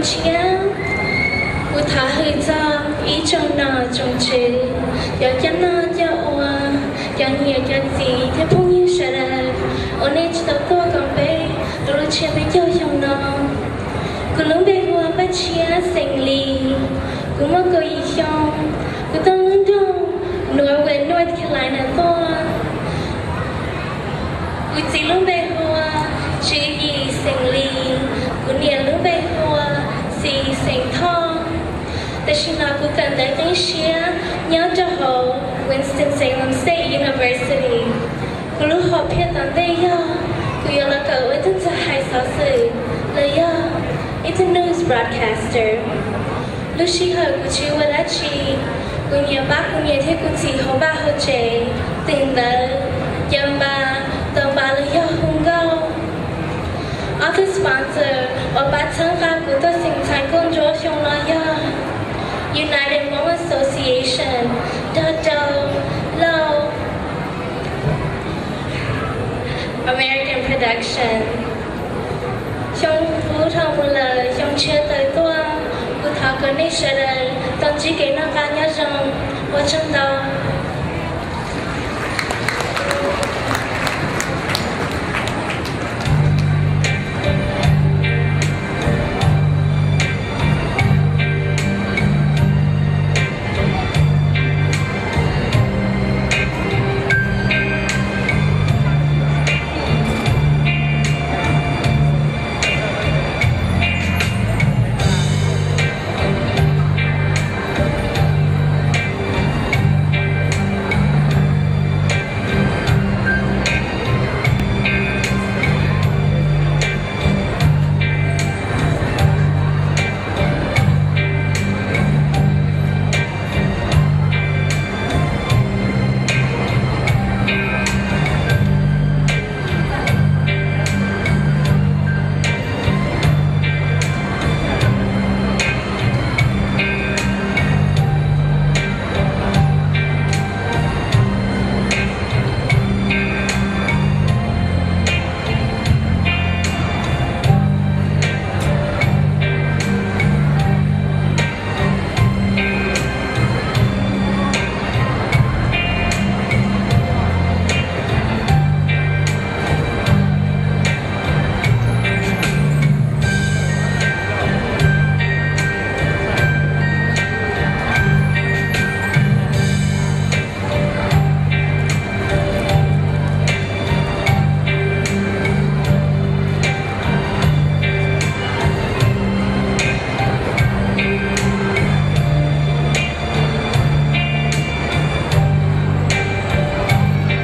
Tshiab, kuv thov hwm txog ib tsoom nom tsoom tswv, cov coj noj coj ua, cov niam cov txiv thiab phooj ywg sawv daws uas nej tsis tau tuaj koom peb tus lub tsiab peb caug xyoo no. Kuv lub npe hu ua Paj Tshiab xeem Lis. Kuv muaj kaum yim xyoo. Kuv tuaj lub nroog Norway, North Carolina tuaj. Kuv txiv lub npe hu ua Tswv Yim xeem Lis. Kuv niam lub npe hu ua Xis xeem Thoj. Tam sim no kuv kawm ntawv qib siab nyob rau hauv Winston-Salem State University. Kuv lub hom phiaj tom ntej yog kuv yuav los kawm ua ib tug ntxhais hais xov xwm los yog ib tug news broadcaster. Lub sij hawm kuv tsis ua dab tsi, kuv nyiam pab kuv niam thiab kuv txiv hauv vaj hauv tsev, twm ntawv, caw npas, tau npas los yog hu nkauj. Ob tug sponsor uas pab txhawb nqa kuv tuaj xeem Txhais Nkauj Ntsuab xyoo no yog United Hmong Association, nrog rau Lauj, American Production. Xyoo qub dhau mus lawm, xyoo tshiab tawm tuaj, kuv thov kom nej sawv daws tau ntsib kev noj qab nyob zoo. Ua tsaug ntau.